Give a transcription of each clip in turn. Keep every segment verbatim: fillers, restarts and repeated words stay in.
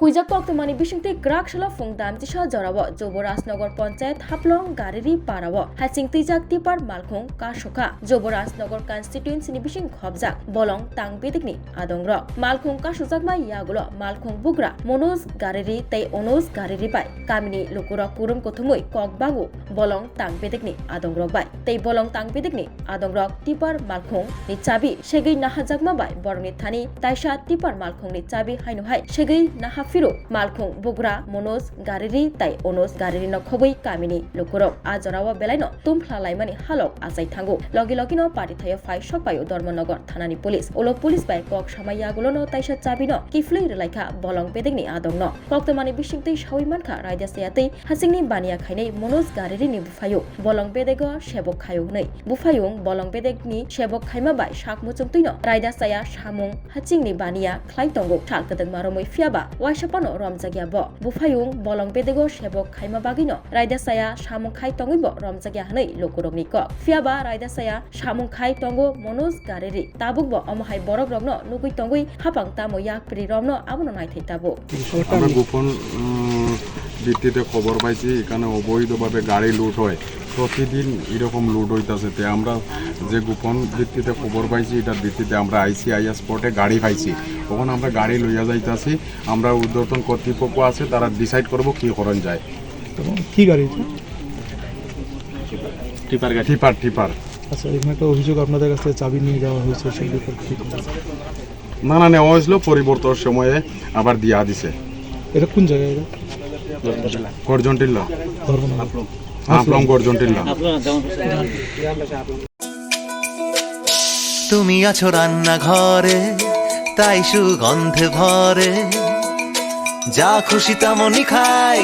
Huijak koktwmani bisingtwi kwrak salo phung damchisa jorao Joborajnagar Panchayat Haplong Gariri parao hasing twijak tipper malkhung kasukha. Joborajnagar constituency ni bising khobjak bolong tang bedekni adongrok. Malkhung kasujakma yagulo malkhung bugra Manoj Gariri tei Anuj Gariri bai kamini lukurok kurum kuthumwi kok bango bolong tang bedekni adongrok bai. Tei bolong tang bedekni adongrok tipper malkhung ni chabi segwi nahajakma bai borokni thani taisa tipper malkhung ni chabi haino hai segwi naha phiro malkhung bugra Manoj Gariri tei Anuj Gariri no khobwi kamini lukurok a jorao belaino tumphla laimani halok achai thango. Logi logino party thaio phai sokpaio Dharmanagar thanani police. Ulo police bai kok samai yagulono taisa chabino kiphilwi rwlaikha bolong bedekni adongno. Koktwmani bisingtwi sawi mankha, raida chaya tei hasingni baniya khainai Manoj Garirini buphayung bolong bedego sebok khaio hwnwi. Buphayung bolong bedekni sebok khaima bai sak muchungtwino raida chaya samung hachingni baniya khlai tongo. Sal kwdwkma romwi phiyaba waisa phano romjakya bo. Buphayung bolong bedego sebok khaima bagwino raida chaya samung khai tongwibo romjakya hwnwi lukurokni kok. Phiyaba raida chaya samung khai tongo Manoj Gariri. Tabukbo omo hai borokrokno nugwi tongwi hapang tamo yakpri romno abono naithai tabuk. আমরা গোপন উম, ভিত্তিতে খবর পাইছি এখানে অবৈধভাবে গাড়ি লুট হয়। প্রতিদিন এরকম লুট হইতাছে। তে আমরা যে গোপন ভিত্তিতে খবর পাইছি, এটার ভিত্তিতে আমরা আইসি, আইয়া স্পটে গাড়ি পাইছি। ওখানে আমরা গাড়ি লইয়া যাইতাছি। আমরা ঊর্ধ্বতন কর্তৃপক্ষ আছে, তারা ডিসাইড করবো কি করা যায়। এবং কি গাড়ি এটা? টিপার গাড়ি। Tipper, tipper. আচ্ছা, এখানে একটা অভিযোগ, আপনাদের কাছ থেকে চাবি নিয়ে যাওয়া হয়েছে, সেই ব্যাপারে কি বলবেন? না, না, নেওয়া হয়েছিল, পরিবর্তন সময়ে আবার দিয়া দিছে। এটা কোন জায়গা এটা? গর্জনটিল্লা। ধর্মনগর। হাফলং গর্জনটিল্লা। তুমি আছো রান্নাঘরে, তাই সুগন্ধে ভরে। যা খুশি তেমনই খাই,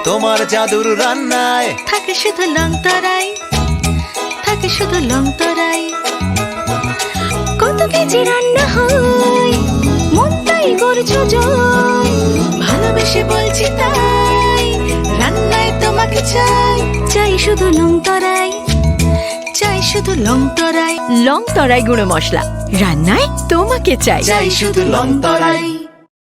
তোমার জাদুর রান্নায়। থাকে শুধু লং তরাই, থাকে শুধু লং তরাই। কত কেজি রান্না হয়, মনটাই করছো জয়। ভালোবেসে বলছি তাই, রান্নায় তোমাকে চাই। চাই শুধু লং তরাই, চাই শুধু লং তরাই। লং তরাই গুঁড়ো মশলা, রান্নায় তোমাকে চাই। চাই শুধু লং তরাই।